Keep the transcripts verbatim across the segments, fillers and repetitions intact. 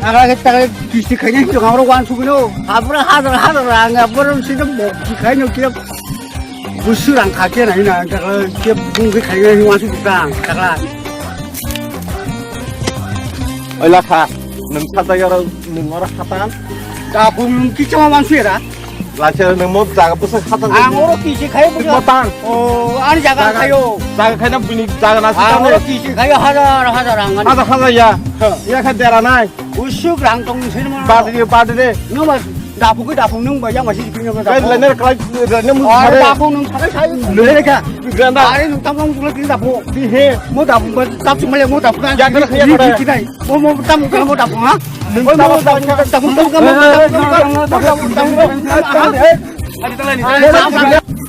Takla ke takla kisti khaina hitu ngamro wan sugino. Abra hazar hazar rang abra sida bok khaino kira. Busu rang khake na hina takla ke bung ke khaina wan sugita takla. Oila kha, nung sata yaro nung ora khatan. Dapung nung kichama wan sugera. Lacha nung mo jaga busa khatan. Ang oro kisi khai busa. Mo tang. O, ani jaga khayo. Jaga khaina bini jaga na sita. Ang oro kisi khayo hazar hazar ang. Hazar hazar ya. Ya kha dera nai. Usuk rang tong sini mo. Badi badi de. Nung mas dapung ke dapung nung ba yang masih kini nung dapung. Lener kalai lener mu. Dapung nung sakai sai. Lener kha. Ganda. Ari nung tamung dulu kini dapung. Di he. Mo dapung ba tap cuma mo dapung. Ya kena kaya kena. Mo mo tam mo tam ha. Mo mo tam tam tam tam tam.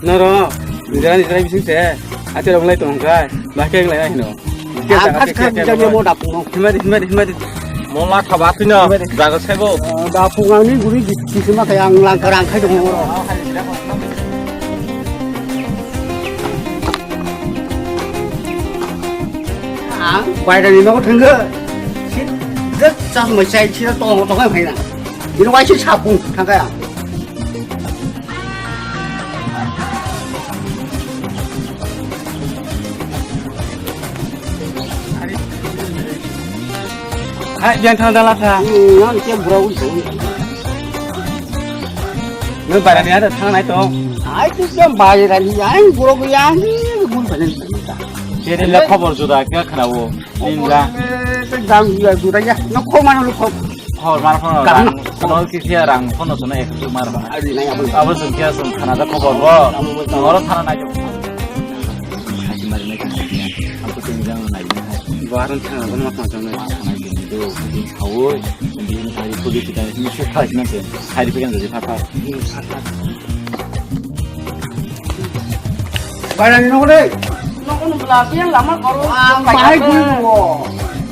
Noro, jani jani bising se. Ate ro lai tong kai. Ba ke lai hino. Ang khas khas jani mo dapung. Himari himari himari. Mo la khaba tino. Jaga sebo. Dapung ani guri di sima kaya ang langkarang khai dong. Ang bairani nogo thangkha. Sida chasmai chai sida tong tong khe phaina. Bini waisa sapung thangkha ang. Hai, biang thang dala tha. Nang ke bro wi. Nang bairani ada thang nai to. Ai tu ke bairani ai bro wi ani gun bairani. Khe le khobor juda khe khna o. Ninja. Dang juda juda ya. No kho mano lo kho. Khobor mar phone rang. No ki khe rang phone sono ek tu mar. Abo sung khe sung khana da khobor bo. Oro thana nai. Haji mari nai khe. Abo tin jang nai. Baron thana bo ma thang nai. Nai do. Khawoi. Din hari pudi kita ni se thai na se. Hari pegang jadi papa. Bairani nogo de. Nogo no bla biang lama koro. Bahai gul nogo.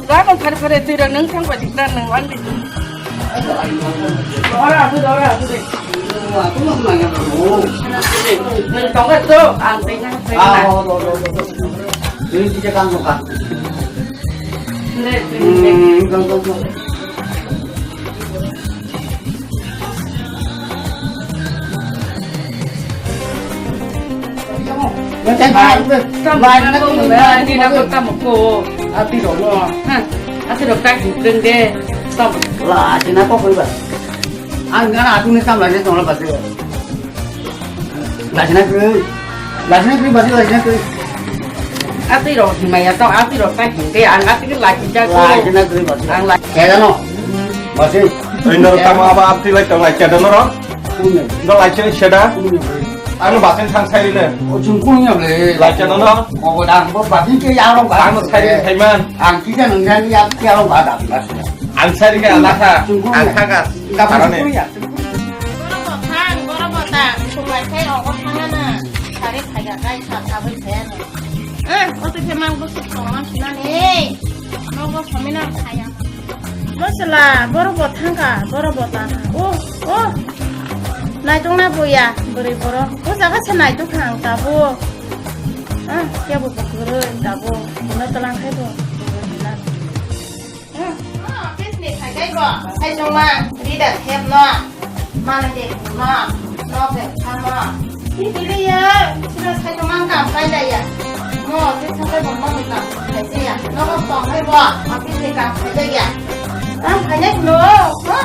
Ga no phare phare tira nang thang ba dikna nang ang di. Dora tu dora tu de. Aku mau nanya kamu. Nang tong ka to ang teng nang teng. Ah, oh, do do do. Ini kita kan buka. Hmm, kan kan. Ati rok kai hwnkhe de. Ang gana atungni tamo lainai tongla basi. Lachina kwrwi. Lachina kwrwi basi lachina kwrwi. Atwi rok himaya tong atwi rok ta himte ang atwi ke lachijak. Lachina kwrwi basi. Ang la- Kaya no. Basi. Oi noro tamo aba atwi lai tong lachia da noro. Kunya. No lachia ni seda. Kunya. Ang basi sang sai le. O chung kunya le. Lachia no no. Obo dang bo basi ke ya rong ba. Ang sai le thaiman. Ang kisa nang ya ya rong ba da basi. Ang sai ke alakha. Ang khagas. Aroni. Borok bo thang, borok bo thang, suklai khai ogo thangana. Sari khaiga kai sa sabai khayana. Eh, oto khe mang bwswk tongma sinani. Nogo somina khaya. Bwswla, borok bo thangkha, borok bo tangkha. Oh, oh. Naitok na boya, bwrwi borok. O jaga se naitok kha ang tabuk. Ah, kebo bo kwrwi tabuk. Hino twlang khai bo. Office ni khaidai bo, saijongma, reader thep no, mane de no, no de thamo. Titiliya, sino saijongma kam kailaiya. Mo, te sakai bo mo ni kam khaijaya. No bo tong hai bo, office ni kam khaijaya. Kam khainai kulo, ha?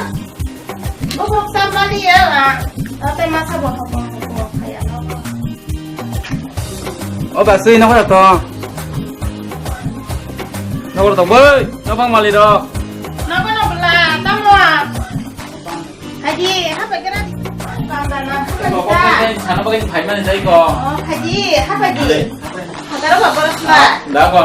Bo bo sam maliya, ah. Ate masa bo hokong hokong khaya no. O ba sui nokora to. Nokora to boi, nobang mali do. Nogo no bla, tamo. Haji, hapa kira? Bangga na, hapa kira? Sana bagin phai mani jai ko. Oh, haji, hapa ji? Haparo ba boros ba? Da ko.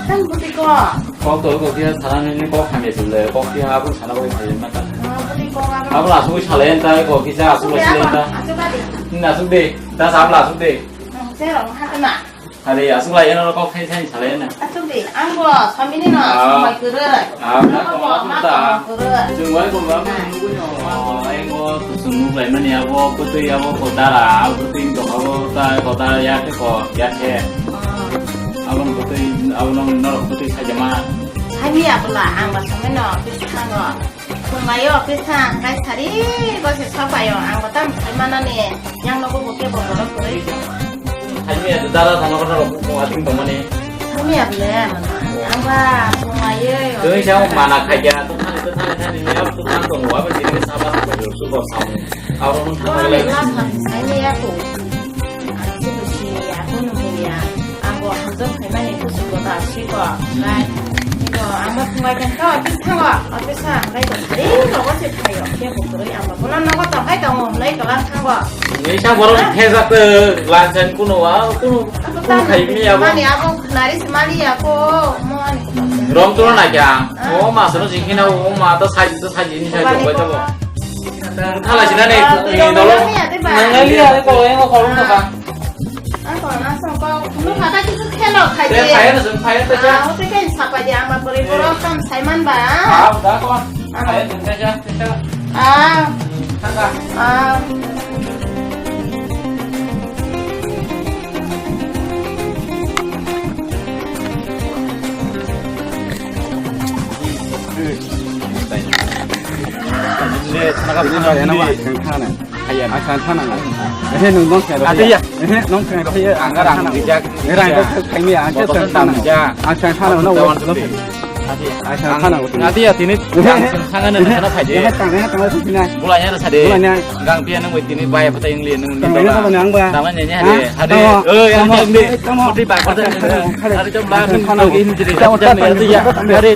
Tang buti ko. Kok to ko kira sana ni ko khamya sile, kok kira abu sana bagin phai mata. Oh, buti ko. Abu la sui sale enta ko kisa asu la sile enta. Asu ba di. Na sui de. Da sabla asuk de. Ang cherong hakna. Hari asuk lai eno kok thai thai salai na. Asuk de, ang bo samini no samai kwrwi. Ah, na ko ma ta. Jung wai ko ba ma nunggu no. Oh, ai ko tu sunu lai mani abo kutui abo ko dara, abo kutui ko abo ta ko ta ya ke ko ya ke. Abo kutui abo nong nor kutui sajama. Miya bwla ang ba songwi no office thango. Phungaio office thang, hwnkhe sari gose sapaio, ang bo tamo sai manani, yang nogo bo kebo borok kwrwi. Saimiya dara thangma kotor rok phunga ting tongmani. Saimiya bwle, ang ba phungaio. Twi sa mana khaja, to thani, to thani, thani, ni ap to thang tong, wa ba jini sa ba ko su ko sa. Abo no thang le. Saimiya ko. Ang si ko si ya, ko no ya. Ang bo hamjak khaimani kuchuk bo ta si ko. Nai. Ko ang bo phungai kan ka office thango. Office ha ngai ko. Ei nogo se thaio. Ke bo kwrwi ang bo. Bono nogo tong hai tongo. Nai ko lang thango. Ni sa borok thejak te lansan kuno wa, kuno, kuno khai mi abo. Mani abo nari se mani ya ko. Mo ani ko. Rom tu na kya? O ma sano jingkina o ma ta sai, ta sai ni sai jong bai ta bo. Thala sina ne, ni dolo. Nang liya ko, ko, ko, ko. Ang ko na song ko, no kata kisu khelo khai. Te khai na song khai ta ja. Ah, o te kai sapa ja, ama pori poro kam saiman ba. Ah, da ko. Khai ta ja, ta ja. Ah. Thanga. Ah. Ehe, nwng nong khe rw ya. Ehe, nong khe rw ya. Ang rang rijak. Rang rijak. Ang khe tong thana. Ang khe tong thana. Ang thana. Adi ya tini. Ang thana na thana phai de. Ehe, tang, ehe, tang, ehe, tang. Bulai ya sa de. Bulai ya. Gang pia nang wai tini bai phatai wng li nang ni. Tang, ehe, tang, ang ba. Tang ni hade. Hade. Oi, ang ni. Mati ba phatai. Hade jam ba nang thana. Hade.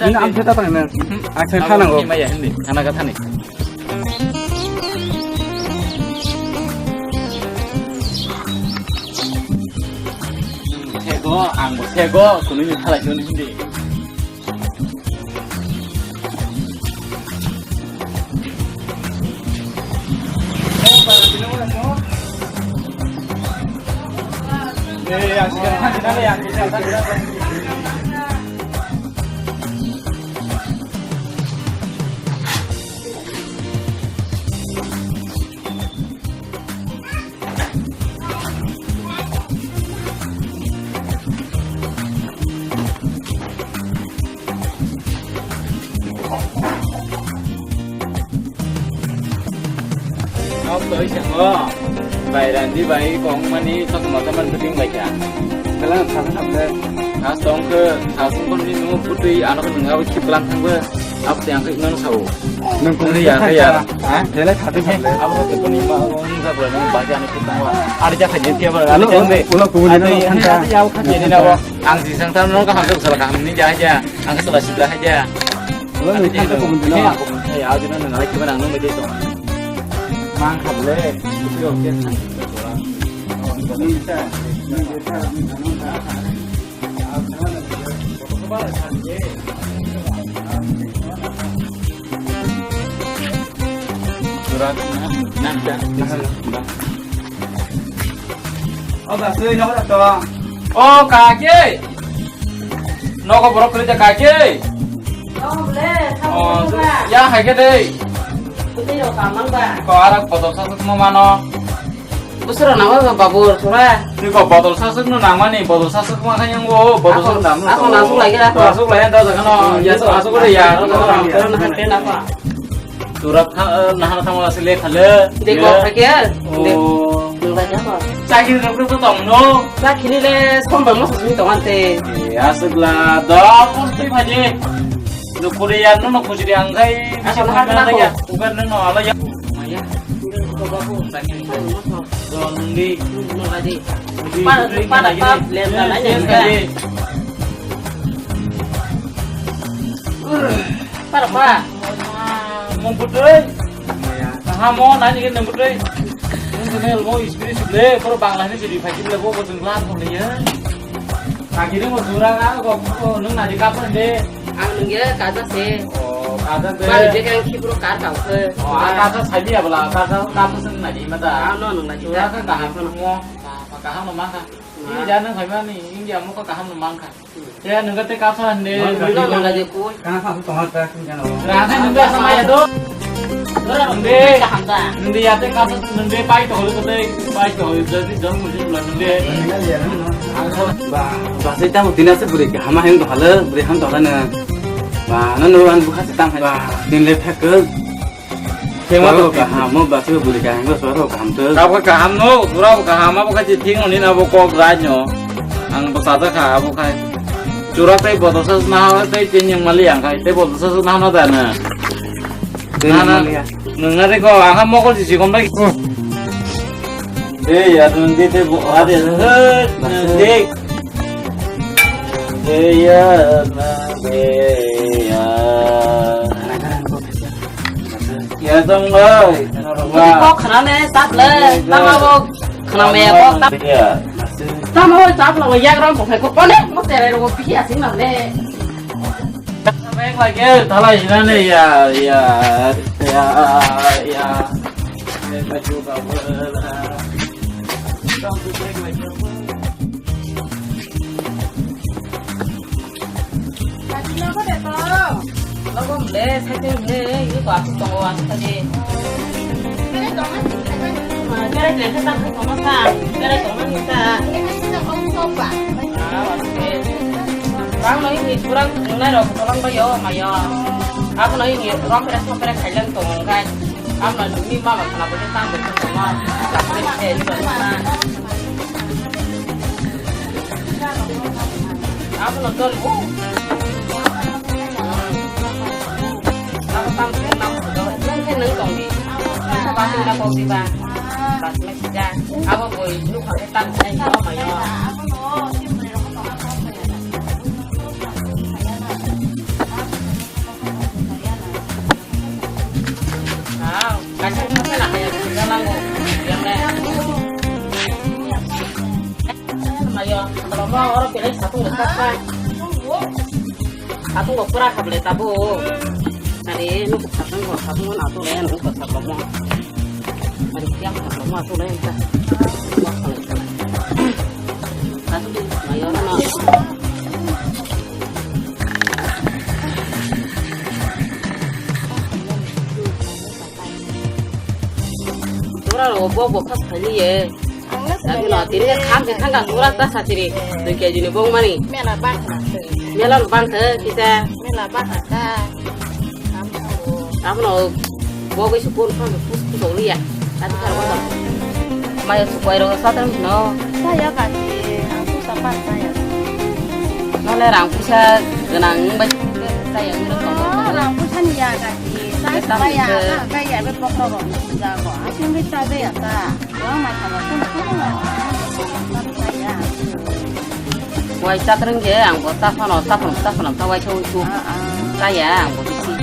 Ini am theta tang na. Ang thana. Maya hindi. Thana ka thani. Sego, ang bo sego, kunui ni thalai sini hindi. Nok toi sango, bai randi bai kong mani sok moto man puting bai kha. Belang thang thang le. Khas tong khe, khas tong ni nu putui ano nung abo khiplang thang be. Abo te ang khe nang sao. Nang kong ya khe ya. Ha? Belai khatung khatung. Abo te koni ma ong ja bra nang ba ja ni khe tong wa. Ari ja kha je tia ba. Ulo, ulo kubuni nang thang kha. Ari ja kha je ni na wa. Ang ji sang tan no ka ham sala ka ham ni ja ja. Ang sala sibra ha ja. Ulo ni thang kha kubuni no. Ya, ya, ji na na khe ba nang no me de to. Mang kha le. Yo ke. O, kaki. Nogo borok kwrwi ja kaki. O, ya hai khe dei. Ko arak bodol sa sukma mano. Busro nangma babu sura. Tiko bodol sasuk no nangmani, bodol sasuk ma kha yango, bodol sasuk nangma. Ako nasuk lagi ra. Nasuk lagi ra, jaga no, ya so asuk re ya. Sura kha, nahar kha ma sile khale. Deko khake. O. Nungla jabo. Chakri rok to tong no. Chakri le sombar mo sasuk tong ante. Asuk la, do pun ti phaje. Nukuri ya, no nukuri ang kai. Asal nahar na ko. Ugar no ala ya. Maya. Jon di. Para, para, para, lenda nanya. Para, para. Mung putri. Aha mo nani ke nung putri. Nung kenal mo istri suble, pero Bangla ni jadi fakir le bo ko tenggelam ko le ya. Kaki ni mo jura ka ko, ko nung nadi kapan de. Ang nung ya kaja se. Oh, kaja se. Bang je kan ki bro kar kau se. Oh, kaja sabi ya bala, kaja kapan se nadi mata. Ah, no, nung nadi. Jura ka kaham mo. Kaham no mangkha. Ini jana phaimani, ini amo ko kaham no mangkha. Ya, nungkha te kapsa hande. Nungkha nungkha je koi. Kana kapsa tonga ta kin jana. Rana nungkha sama ya do. Nungde, nungde yate kasa nungde pai to holo kote, pai to holo jadi jong muji pula nungde. Ba, ba, sai tamo tina se buri kaham heng to halo, buri ham to halo na. Ba, na no an bukha se tam hai. Ba, din le thak ke. Kema to kaham, mo ba se buri kaham ko soro kaham to. Kabo kaham no, sura kaham abo kachi thing ni na bo kok raj no. Ang bo sada kha abo khai. Chura tai bodo sa na ha tai tin yang mali ang khai, tai bodo sa na na da na. Na, na. Nung na de ko, ang ha mokol si si kon bai. De ya, nung de de bo, ha de, he, nung de. De ya, nung de ya. Ya, tong bai. Kok khana ne, sap le, tama bo, khana me ya, kok tap. Ya. Tama bo, sap le, ya, gram bo, kok ne, mo tere ro, pi ya, sing na le. Thalai sinane ya, ya, ya, ya. Logo mle, sai tei mle, yo to asuk tongo, asuk tadi. Bere tongma, bere tongma sa, bere tongma sa. Ah, oke. Bang noi ni kurang nai rok tolong ba yo, mayo. Abo noi ni rom pere, som pere khailang tong gai. Abo noi ni mama khana bo tang bo tong ma. Abo no dol. Abo tam se nam do. Nang ke nang tong di. Sa ba tin da ko di ba. Ba me si da. Abo boi lu kha tam se no ma yo. Ah, kasi mo sa na kaya sa lang ko. Yang na. Mayo, kalau mau orang pilih satu nggak apa. Satu nggak kurang kable tabu. Tadi lu satu nggak satu nggak atuh lain lu satu nggak. Tadi tiang satu nggak atuh lain ta. Satu di mayo na. Tura ro bo bo khas khali ye. Ang na sila ya. Tiri kha khe thang ka tura ta sa tiri. Dui kg ni bong mani. Mela bang na. Mela bang khe kita. Mela bang ta. Abono bo bai su kon phang kus kus liya. Ati thar ba. Mai su koi ro sa tan no. Sa ya ka ti. Ang su sa pa sa ya. No le rang pusa ganang bai sa ya. Rang pusa ni ya ka ti. Sa sa ya. Ka ya be pokro ro. Ja ko. Asin bai sa de ya ta. Wai chakreng je ang bo taphano taphano taphano ta wai chong chu. Kaya ang bo bisi.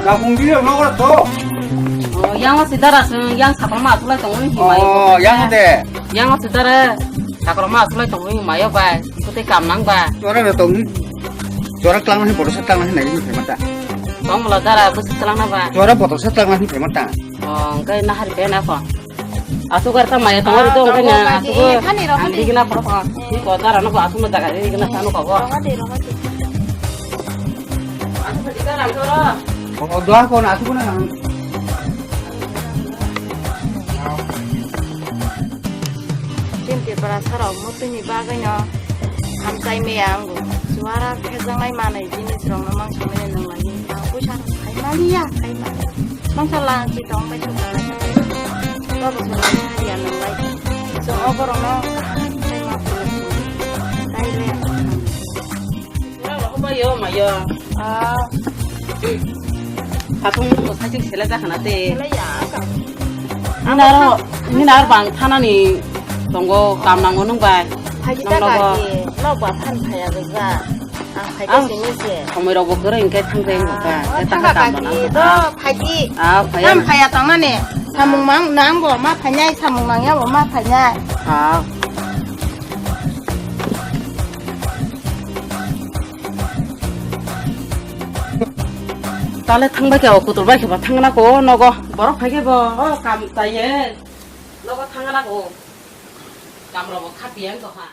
Kapung dia mau to. Oh, yang masih darah sih, yang sakal masuk lah tunggu ni. Oh, yang de. Yang masih darah sakal masuk lah tunggu ni mayo bai. Itu teh kam nang ba. Suara ada tunggu. Suara kelang ni bodoh sekelang ni naik ni mata. Tong lo darah bus kelang na ba. Suara bodoh sekelang ni mata. Oh, engkai nahar pe na ko. Asuk ar ta maya tong ri dong kanya asuk. Thani ro, ang thani. Digna poro ko. Ni ko dara no ko asuk no jaga digna sanu ko ko. Ro de, ro de. Asuk digna ro. Oh, doa ko na asuk na. Chini Tripura sarok mutwini bagwino hamchai maya wngo. Chuwara khejaknai manwi jinisrokno mangsa maya nwnglaiwi. Ang puisa rok khai maliya, khai maliya. Mangsa lang si tong bai suka. Tobo suka ya nwnglai. Chwng o borokno kaham khai ma phuru. Taile. Ora rohor bai yo, ma yo. Ah. Satung bo saising sele jakha na te. Sele ya, ka. Nini aro, nini aro bang thanani tongo, kam nango nwng bai. Phaji ta kaki, nok ba phan phaya gajak. Ang phai te sini se. Somoi rok bo kwrwi hwnkhe thang jai wngkha. Ah, thang kha kam kaki, bo nang. Do phaji. Ah, phaya. Tam phaya tong nani. Samung mang nang bo ma phainai, samung mang ya bo ma phainai. Ah. Tale thang bai khe o kutur bai khe ba thang na ko nogo. Borok phai khe bo o kam chai ye. Nogo thang na ko. Kam rok bo kha piya wng tong kha.